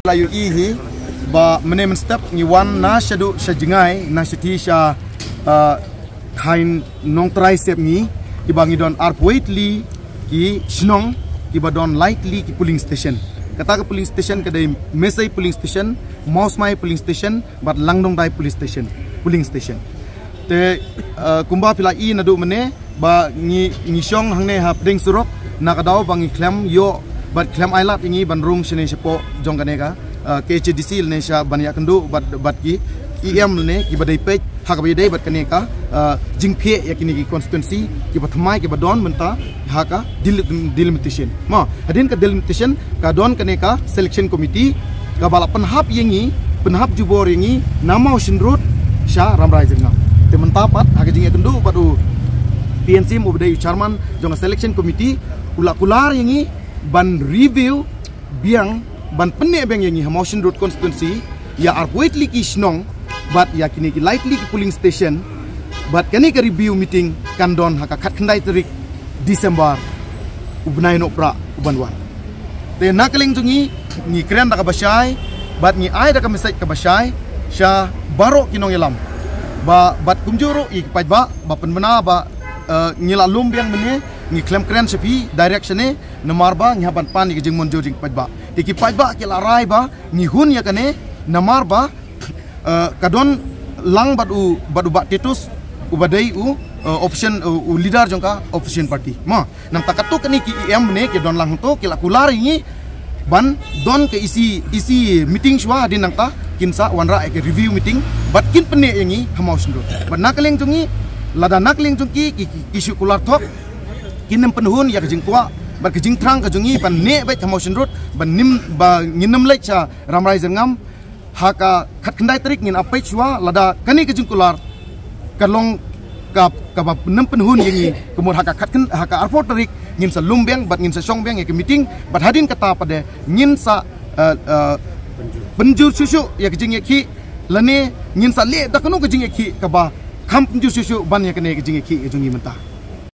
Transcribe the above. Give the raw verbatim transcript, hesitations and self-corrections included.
Tayu i hi ba mynne mynstep ngi wan na shaduh sha jngai na shaduh sha, uh, khain nongtrai sep ngi, kiba ngi don arphew wei tylli ki shnong, kiba don lai tylli ki polling station. Kata ka polling station ka dei Mesei polling station, Mawsmai polling station, bad Langdongdai police station, polling station. Te, uh, kumba phi la i naduh mynne ba ngi, ngi shong hangne ha pdeng surok, na ka daw ba ngi khlem ïoh bad khlem ailad ïa ngi ban rung shane shapoh jong kane ka, uh, K H A D C lane sha ban ïakynduh bad, bad ki E M lane kiba dei peit ha kaba ïadei bad kane ka, uh, jingpeit ïa kine ki constituency kiba thymmai kiba don mynta ha ka delim-, delimitation. Ma, hadien ka delimitation ka don kane ka selection committee kaba la pynhap ïa ngi, pynhap jubor ïa ngi na Mawshynrut sha Rambrai Jyrngam. Te mynta pat ha ka jingïakynduh bad u P N C M uba dei u chairman jong ka selection committee, u la kular ïa ngi ban review biang, ban pynneh biang ïa ngi ha Mawshynrut constituency, ïa arphew wei tylli ki shnong bad ïa kine ki lai tylli ki polling station, bad kane ka review meeting kan don ha ka khatkhyndai tarik December u bnai Nohprah uban wan. Te na ka liang jong ngi, ngi kren da kaba shai bad ngi ai da ka message kaba shai sha baroh ki nongïalam ba, bad kumjuh ruh ïa ki paidbah ba pynbna ba, eh, ngi la lum biang mynne, ngi khlem kren sha phi direct shane, namar ba ngi hap ban pan ïa ki jingmynjur jong ki paidbah. Te ki paidbah ki la rai ba ngi hun ïa kane, namar ba, eh, ka don lang bad u, bad u Bah Titus uba dei u, eh, opposition, u, u leader jong ka opposition party. Ma, nangta katto katne ki E M ne ki don lang hangto, ki la kular ïa ngi ban don ka E C, E C meeting shuwa, hadien nangta kin sa wanrah ïa ka review meeting bad kin pynneh ïa ngi ha Mawshynrut. Bad na ka liang jong ngi, lada na ka liang jong ki, ki, ki, ki shu kular thok, kin nym pynhun ïa ka jingkwah bad ka jingthrang ka jong ngi ban neh beit ha Mawshynrut, ban nym, ba ngin nym leit sha Rambrai Jyrngam. Ha ka khatkhyndai tarik ngin ap peit shuwa, lada kane ka jingkular ka long ka, kaba nym pynhun ïa ngi, ka mut ha ka khatkhyn-, ha ka arphew tarik ngin sa lum biang bad ngin sa shong biang ïa ka meeting, bad hadien kata pat de ngin sa, eh, eh, pynjur shuh shuh ïa ka jingïakhih, lane ngin sa leh da kano ka jingïakhih kaba kham pynjur shuh shuh ban ïa kane ka jingïakhih ka jong ngi mynta.